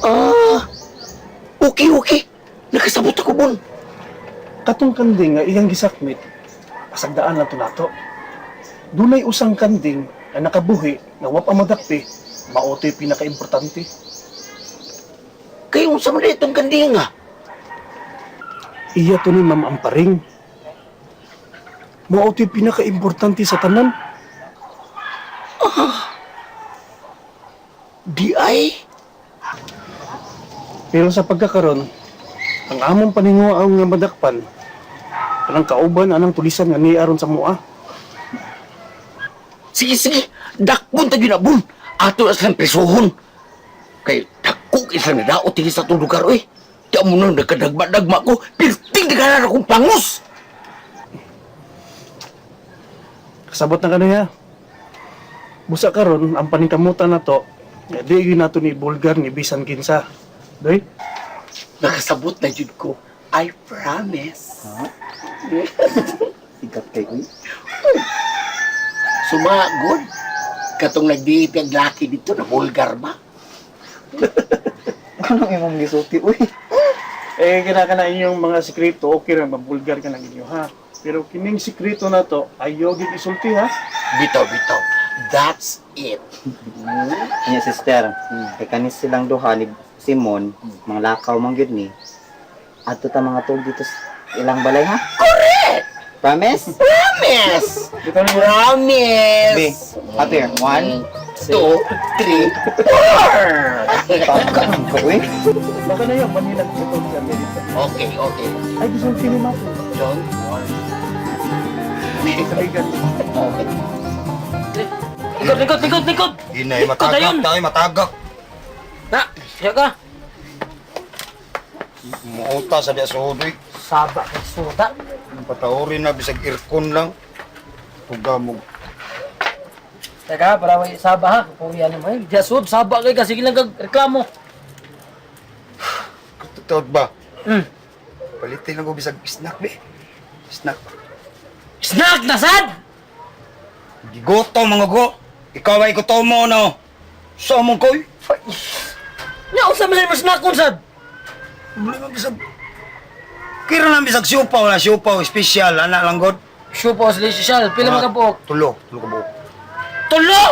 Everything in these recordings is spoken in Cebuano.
Ah, okay, okay. Nakasabot ako, Bon. Katong kanding nga iyang gisakmit, pasagdaan lang to nato. Dunay usang kanding nga nakabuhi nga wa pa madakpi, mao to'y pinakaimportante. Kaya unsa man itong kanding ah. Iya to ni Ma'am Amparing. Mao to'y pinakaimportante sa tanan. Di ay. Pero sa pagkakaron, ang among paninguaw nga madakpan, kanang kauban anang tulisan nga niya aron sa mua. Sige, sige. Dakpon ta gyud na, Bon. Ato na silang presohon. Kay dako kay silang nadaot dinhi sa atong lugar, oy. Di mo nang nagkadagma-dagma ko. Pirting daganan akong pangos. Kasabot na kaniya. Busa karon ang paningkamutan nato, nga di gyud nato ni bulgar ni bisan kinsa. Doy, Nakasabot na jud ko. I promise. Sigat kay uy. Sumagod. Katong nagdiit ang laki dito na vulgar ba? Anong imong gisulti uy? eh kinakana inyong mga sikreto, okay ra mabulgar ka ng inyo ha. Pero kining sikreto na to, ayaw gyud isulti ha. Bitaw, bitaw. That's it. Nya sister, kay kanis silang duha ni Simon, mga lakaw man gyud ni. Adto ta mga tuog dito sa ilang balay ha? Correct! Promise? Promise! Dito na Promise! Be, ate, one, Two, three, four! Pagkaan ka uy. Baka na yun, manilag ito sa Amerika. Okay, okay. Ay, gisulti ni Mapo. Don't worry. Kaibigan. Okay. Likod, likod, likod, likod! Inay, Likod, ayun. matagak tayo, matagak. Na, siya ka. Muuta sa diya suod, uy. Saba kay suda. Pataorin na, bisag aircon lang. Tuga mo. Teka, para may saba ha. Kapuwian mo eh. Diya sud, saba kay kasi lang kag reklamo. Totoo ba? Mm. Palitin lang ko bisag snack, be. Snack. Snack na sad! Gigoto, mga go. Ikaw ay gutom mo, no? Sa mong koy. Nya unsa man mo snack kun sad? Problema bisag... Kira lang bisag siupaw na siupaw, special, anak lang god. Shupo sa social, pila man ka buok? Tulo, tulo ka buok. Tulo!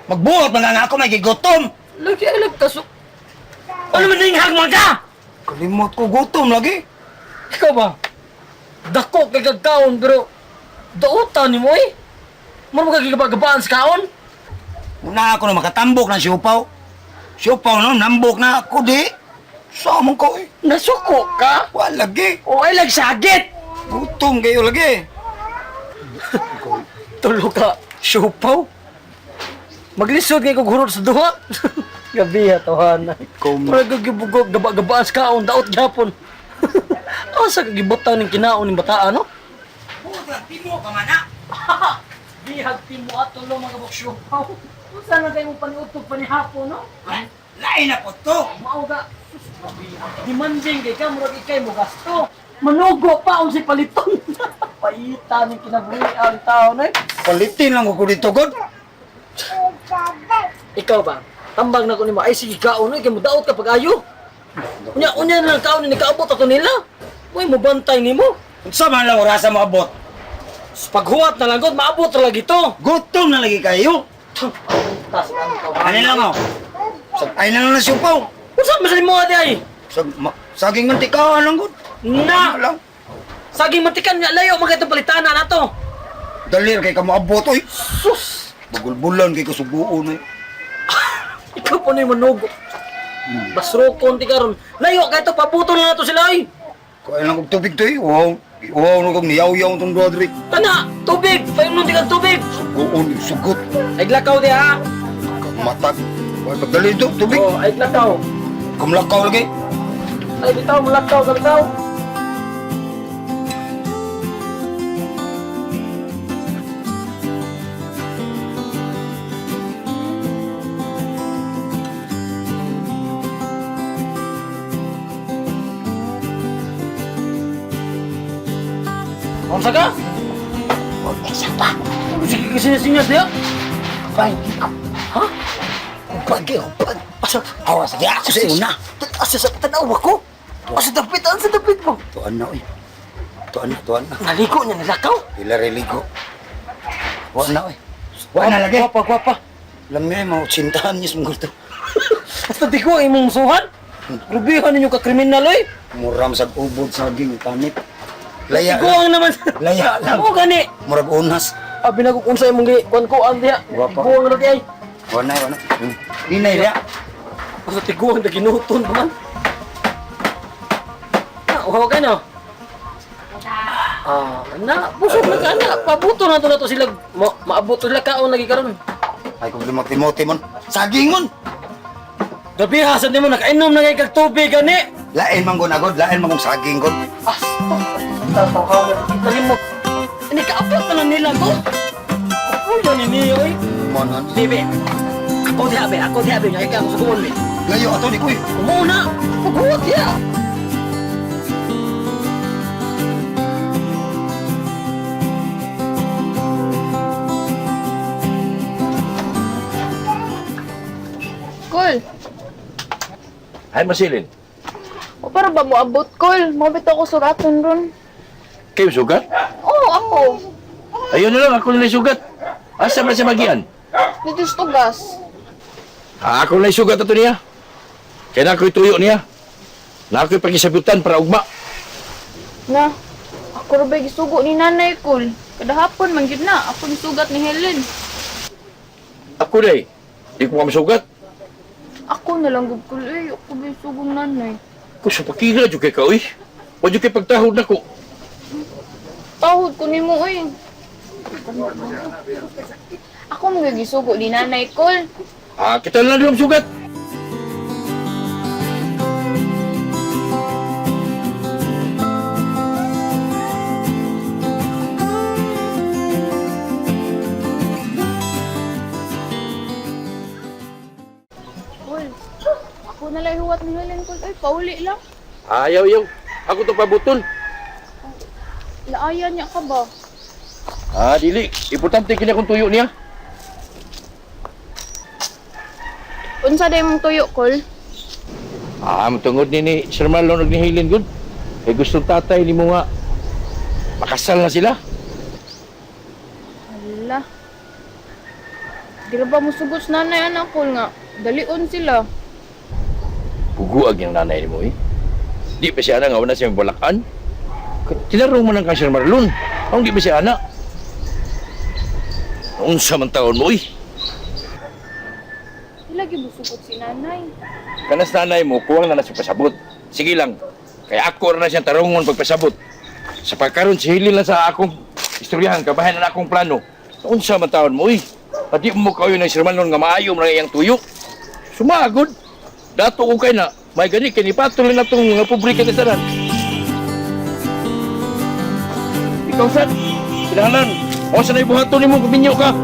Magbuot mga nga ako, may gigotom. Lagi ay lagkaso. Ano man ning hagman ka? Kalimot ko, gutom lagi. Ikaw ba? Dako kay kagkaon pero dautan nimo eh. Mura mo kagigaba-gabaan sa kaon? Una ako na makatambok ng siupaw. Siupaw no, nambok na ako di. Sa mong koy. Nasuko ka? Wala lagi. O ay lagsagit! Gutom kayo lagi. Tulo ka, siupaw. Maglisod kay kog hurot sa duha. Gabi ha, tawhana. Ikaw mo. Mura gagibugog, gaba-gabaan sa kaon, daot gyapon. Asa ka gibutan ning kinaon ning bataan, no? Puta, timo ka man na. Bihag timo at tulo mga kabok siupaw. Unsa na kayo mo paniutog panihapon, no? Lain na po to. Mao ga. Sus, bihag. Demanding kay ka, murag ikay mo gasto. Manugo pa unsay paliton. Paita ning kinabuhi ang tao na. Palitin lang ko dito, God. Ikaw ba? Tambag na ko nimo. Ay sige kaon oy kay mudaot ka pag-ayo. Unya unya na lang kaon ni kaabot ato nila. Uy mobantay nimo. Unsa man lang orasa mo abot? Paghuwat na lang gud maabot ra lagi to. Gutom na lagi kayo. Tas ang ka. Ano lang oh. Ay na lang na siupaw. Unsa man sa nimo ate ay? Sag, ma, saging mantika lang, God. Na Ano lang. saging matikan nga layo mga itong palitana na to. Dalir kay ka moabot, oy. Sus! Bagulbulan kay kasubuon, oy. Ikaw pa na yung manugo. Basro konti karon. Layo kay to pabuto na nato sila ay. Kaya lang kog tubig to, eh. Wow. Wow na kog niyaw-yaw tong duha diri. Tana, tubig, painom di kag tubig. Suguon, sugot. Ay lakaw di ha. Matag. Ay, pagdali to, tubig. Oh, ay lakaw. Kumlakaw lagi. Ay bitaw mulakaw ka bitaw. Unsa ka? Isa pa. Sige ka sinasinyas niya. Fine. Ha? Hupag, eh, hupag. Asa? Awa sa ako sa una. Asa sa tanaw ako? Asa dapit, asa dapit mo? Tuan na oy. Tuan na, tuan na. Naligo niya, nilakaw. Ila religo. Wa na oy. Wa na lagi. Gwapa, gwapa. Lami ay mga 80 anyos mong gusto. Basta di ko ang imong suhan. Grubihan ninyo ka kriminal oy. Muram sa ubod saging panit. Laya. Tiguang naman. Laya lang. Oo gani. Murag unas. Abi na ko kung sa imong gi kuan ko ang diha. Gwapa. Tiguang ra di ay. Wa na, wa na. Dinay ya. Basta tiguang na ginuton pa man. Na, uhaw ka na. Ah, na, busog na ka na. Pabuto na to na to sila. Maabot sila kaon lagi karon. Ay kung lumag-timote mon. Saging mon. Gabi ha, sad nimo nakainom na ngay kag tubig gani. Lain man gon agod, lain man kong saging god. Asta. Tataw ka mo. Ini kaabot na lang nila ko. Uy, ni niyo oy. Monon. Bebe. Ako diha be, ako diha be nga ikaw ang suguon be. Layo ato ni kuy. Umuna. Paghuwat diha. Kol, Ay, masilin. o para ba mo abot, Kol? Mabit ako sugaton ron. Kayo sugat? Oo, ako. Ayun na lang, ako nila sugat. Asa man siya magian? Dito sa tugas. Ah, ako nila sugat ato niya. Kaya na ako'y tuyo niya. Na ako'y pagisabutan para ugma. Na, ako ra ba'y gisugo ni nanay, Kol? Kada hapon, man gyud na. Ako ni sugat ni Helen. Ako day, di ko masugat. Ako na lang gud, Kol. Eh, ako ba'y sugong nanay? Ko sa pakila, jud kay ka, uy. Wa jud kay pagtahod nako. Tahod ko nimo, eh. Ako mo gisugo ni nanay, Kol. Ah, kita na lang sugat. Kol, ako na lang huwat ni Helen, Kol. Ay, pauli lang. Ayaw, ayaw. Ako to pabuton. Laaya niya ka ba? Ah, dili. Importante kini akong tuyo niya. Unsa day mong tuyo, Kol? Ah, tungod ni Sir Marlon ug ni Helen gud. Eh gustong tatay nimo nga makasal na sila. Ala. Di ra ba musugot sa nanay anak ko nga? Dalion sila. Puguag yung nanay nimo eh. Di pa siya ana nga wala siya balakan. Tinarong man ang kang Sir Marlon. Ang di pa siya ana. Unsa man taon mo eh. Di lagi musugot si nanay. Kanas nanay mo, kuwang na na siya pasabot. Sige lang, kaya ako na siyang tarungon pagpasabot. Sa pagkaroon, si Helen lang sa akong istoryahan, kabahin na akong plano. Unsa man taon mo, uy. Pati mo kayo ng Sir Marlon nga maayo mga iyang tuyo. Sumagod. Dato ko kay na, may gani, kinipatuloy na itong mga pobre katasaran. Ikaw, sad, kinahanglan. O, sa naibuhaton nimo kuminyo ka.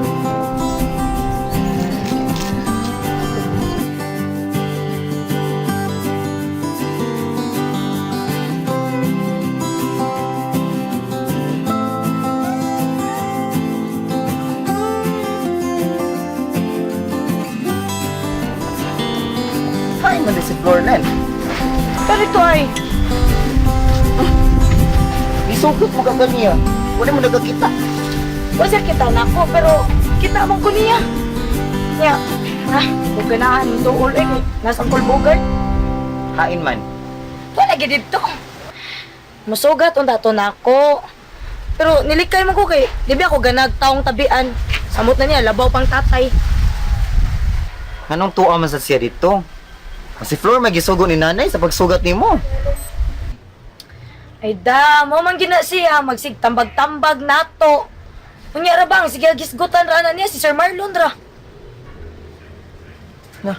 Kain man si Florlen. Pero ito ay Isugot mo ka ganiya. Wala mo nagakita. Wala kita na ako, pero kita mong ko niya. Niya, ah, huwag ganahan duol eh. Nasa kulbugay. Hain man. Wala gid dito. Musugat unta to na ako. Pero nilikay mo ko kay, di ba ako ganag taong tabian. Samot na niya, labaw pang tatay. Anong tuwa man sa siya dito? Si Flor magisugo ni nanay sa pagsugat nimo. Ay da, mo man gina siya, magsig tambag-tambag nato. Unya ra bang, sige gisgutan ra na niya si Sir Marlon ra. Na,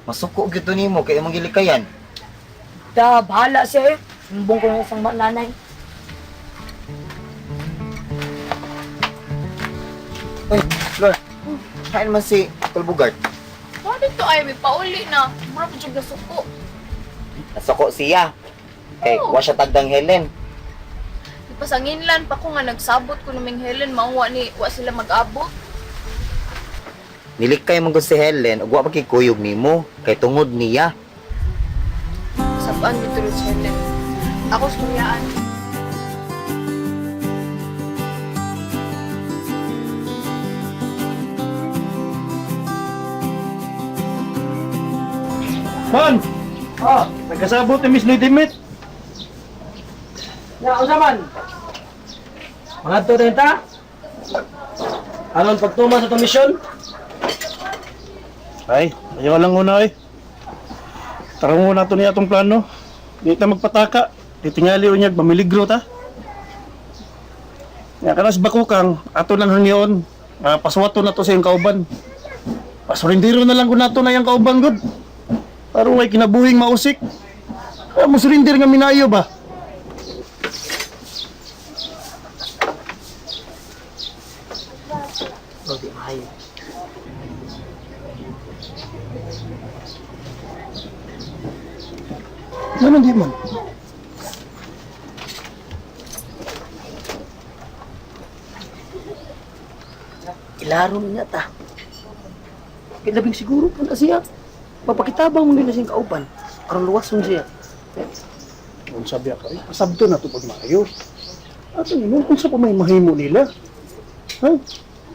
masuko gyud to nimo kay imong gilikayan. Da, bahala siya eh. Sumbong ko na isang nanay. Uy, Flor. Hain man si Kulbugart. Wa dito ay may pauli na. Mura pa jud nasuko. Nasuko siya. Kay Oo. wa siya tagdang Helen. Ipasanginlan pa ko nga nagsabot ko naming Helen mauwa ni wa sila mag-abot. Nilikay man gud si Helen ug wa pa kay kuyog nimo kay tungod niya. Sabaan dito si Helen. Ako suryaan. Man! Ah, nagkasabot ni Miss Lady Met. Ya, unsa man? Mga to ta? Aron pagtuma sa itong misyon? Ay, ayaw lang una eh. Tara muna to niya atong plano. Di ta magpataka. Di tingali unyag, mamiligro ta. Nga kanas bakukang, ato lang hangyon. Paswato na to sa iyong kauban. Pasurindiro na lang kung nato na iyang kauban, good. Parang may kinabuhing mausik. Ah, musurinder nga minayo ba? Oh, di maayo. Ano di man? Ilaro niya ta. Kay labing siguro po na siya. Mapakitabang mo na siyang kauban. Aron luwason siya. Kung sabi ako, eh, pasabto na to pag maayo. Ato yun, kung sa pa may mahimo nila. Ha?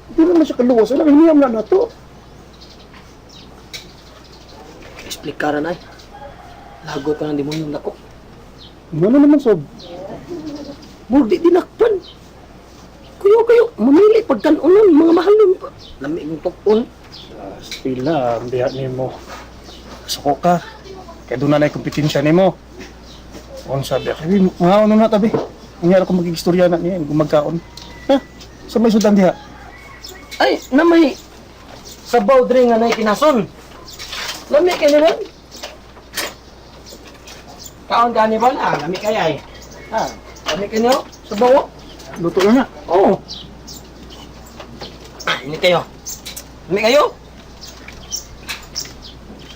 Hindi naman siya kaluwas. Alam, hiniyam na na to. Explikaran ay. Lago ka ng demonyong dako. Ano naman, sob? Murag di dinakpan. Kuyo kayo, mamili pagkanunon, mga mahalon pa. Lami mong tukon. Ah, still na, ang biya nimo. Suko ka. Kaya doon na na yung kompetensya nimo. Kung sabi ako, eh, mga ano na tabi. Nangyari ako magigistorya na niya, kung magkaon. Ha? Sa may sudan diha. Ay, na may sabaw dre nga nay kinason. Lami kay nila. Kaon ka ni Bon? Ah, lami kay ay. Ah, lami kay niyo? Sabaw? oh. Luto na na. Oo. Ah, ini kayo. Lami kayo.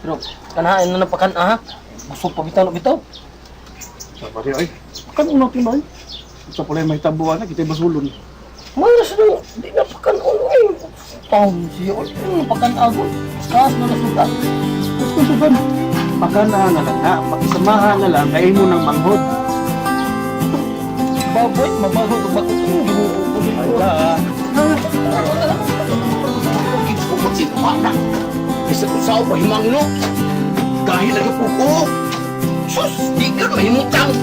Pero kanahain na napakan ah. Busog pa bitaw na bitaw. Sabi ay, kanon natin ba? Sa pala may tabuan na, kita basulon. Mayroon sa nung, di na pakan ulo eh. Taon siya, ulo, pakan agon. Taas na nasuta. Tapos kung suban, pagkana na lang na, pakisamahan na lang, kay mo ng manghod. Baboy, mabago ka ba ito? Ay da. Bukod si na. Bisa ko sao pahimangno. Dahil lagi po ko. Sus, di ka mahimutang.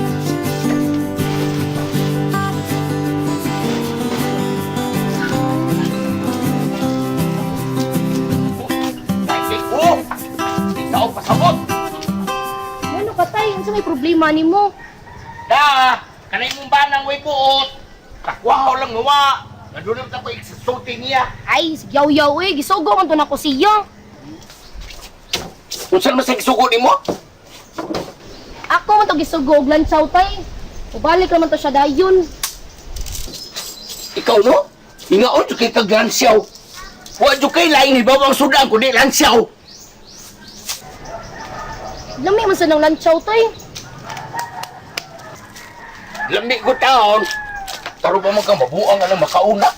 Dahil ko. Di sao pasabot. Ano ka tay? Unsa may problema nimo? Da, kanay mong banang way buot. Takwahaw lang mawa. Nadulog na ko iksasulti niya. Ay, sigyaw-yaw eh. Gisugo man to nako siya. Unsan man sa gisugo nimo? Ako man to gisugo og lansaw tay. Ubalik naman to siya dayon. Ikaw no? Ingaon jud kay kag lansyaw. Wa jud kay laing hibaw ang sudan kundi lansyaw. Lami man sa nang lansaw tay. Lami ko taon. Taro pa man ka mabuang alang makauna.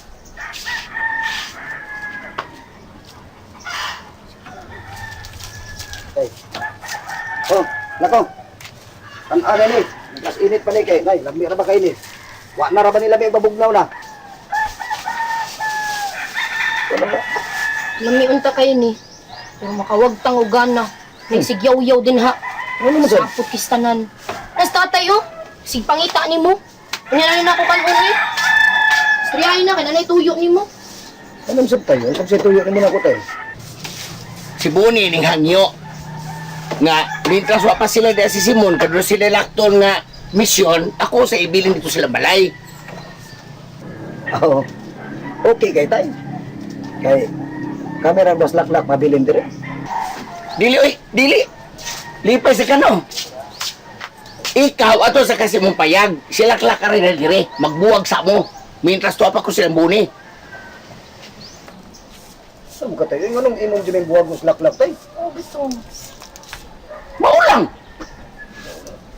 Oh, nako. Tan-ana ni. Mas init pa ni kay. Nay, lami ra ba kay ni? Wa na ra ba ni lami ang babugnaw na? Lami unta kayo ni. Pero makawagtang og gana. Nagsigyaw-yaw din ha. Ano man sad? Sapot kistanan. Nas tatay oh. Sig pangita nimo. Unya na nako kanon eh. Istoryahin na kay nanay tuyo nimo. Ano man sad tayo? Ang sa tuyo nimo nako tayo. Si Boni ning hangyo. Nga mintras wa pa sila diha si Simon kadto sila lakton nga misyon, ako sa ibilin dito sila balay. Oo. Okay kay tay. Kay kamera bas laklak mabilin dire. Dili oy, dili. Lipay sa kano. Ikaw ato sa kasi mong payag, sila klaka rin na dire, magbuwag sa mo. Mintras tuwa pa ko silang Boni. Sa mo ka tayo? Anong imong jud buwag mo laklak tay? Oh, gusto. Mao lang.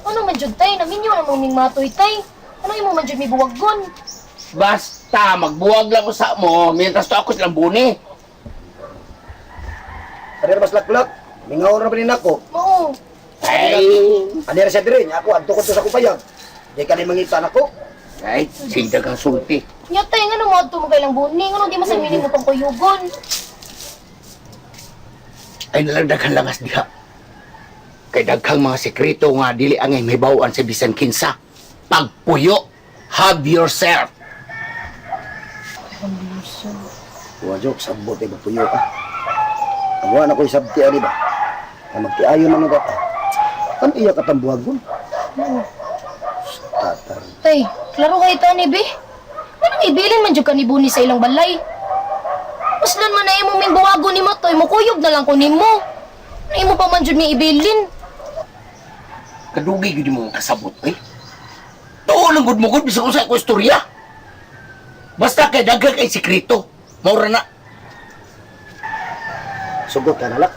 Ano man jud tay? Naminyo na mong matoy tay. Ano imo man jud may buwaggon? Basta magbuwag lang ko sa mo, mientras to ako silang buni. Ani ra maslaklak. Mingaw ra pa ni nako. Mao. Ay, Ani ra siya diri, nya ako adto ko to sa kupayag. Di ka ni mangita nako. ay, sinda kang sulti. Nya tay ngano mo adto mo kay lang buni, ngano di man sa minimo pang kuyugon. Ay nalang daghang langas diha. Kay daghang mga sekreto nga dili angay mahibaw-an sa bisan kinsa. Pagpuyo, have yourself. Wa jok sabot ay magpuyo ka. Ang wa na ko'y sabti ani ba. Ang magtiayon man ang gata. Kan iya katambuhagon. Tatar. Tay, klaro kay ta ni be. Nganong ibilin man jud ka ni Buni sa ilang balay? Uslan man na imo ming buwago ni Matoy, mukuyog na lang ko nimo. Na imo pa man jud ni ibilin. Kadugay gyud mo kasabot eh. Tuon lang gud mo gud bisan unsa ako istorya. Basta kay daghang kay sekreto. Maura na. Sugot ka na lang.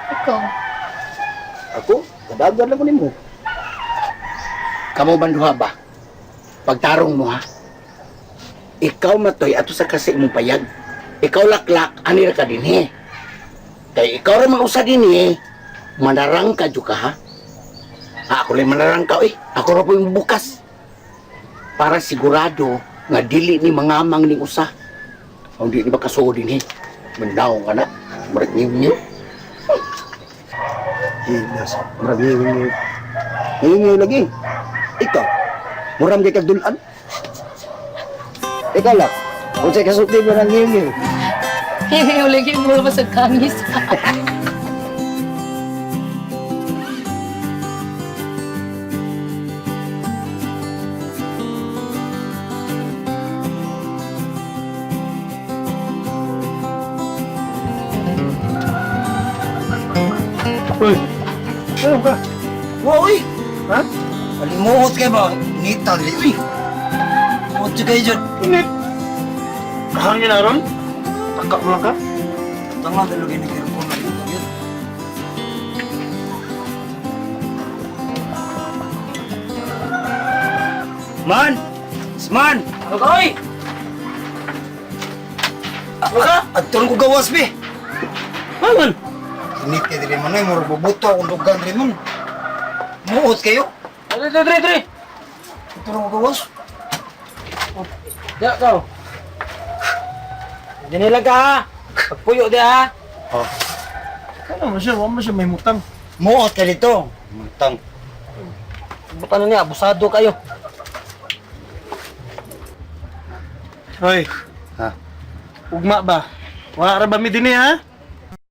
Ikaw. Ako, kadagan lang ko nimo. Kamo man duha ba? Pagtarong mo ha. Ikaw matoy ato sa kasi imong payag. Ikaw laklak ani ra ka dinhi. Kay ikaw ra man usa dinhi, manarang ka jud ka ha. Ha, ako lang manarang ka eh. Ako ra po yung bukas. Para sigurado nga dili ni mangamang ning usa. Ang di ni makasuod dinhi. Mandaw ka na. Murag niyo. Hilas, murag ngingi. Ngingi lagi. Ikaw, muram kay kagdulan. Ikaw lang, unsay kasulti mo ng ngingi. Lagi mo ba sa kangis? Uy! Ano ka? Wa uy. Ha? Palimuot kay ba? Nita dili uy. Muot jud kayo jud. Init! Kahangin na ron? Taka mo lang ka? Tanga dalo gini kay ko na yun. Man! Man! Ano ka, oy? Ano ka? Adto ko gawas be. Mangon. Init kay dili man ay murag bubuto akong dugang dili man. Muot kayo. Dre, dre, dre, dre. Adto ko gawas. Diya ka. Dini lang ka ha. Pagpuyo di ha. Ano mo siya? Wala mo siya may mutang. Muot kay dito. Mutang. Buta na niya, abusado kayo. Hoy. Ha? Ugma ba? Wala ra ba mi dinhi ha?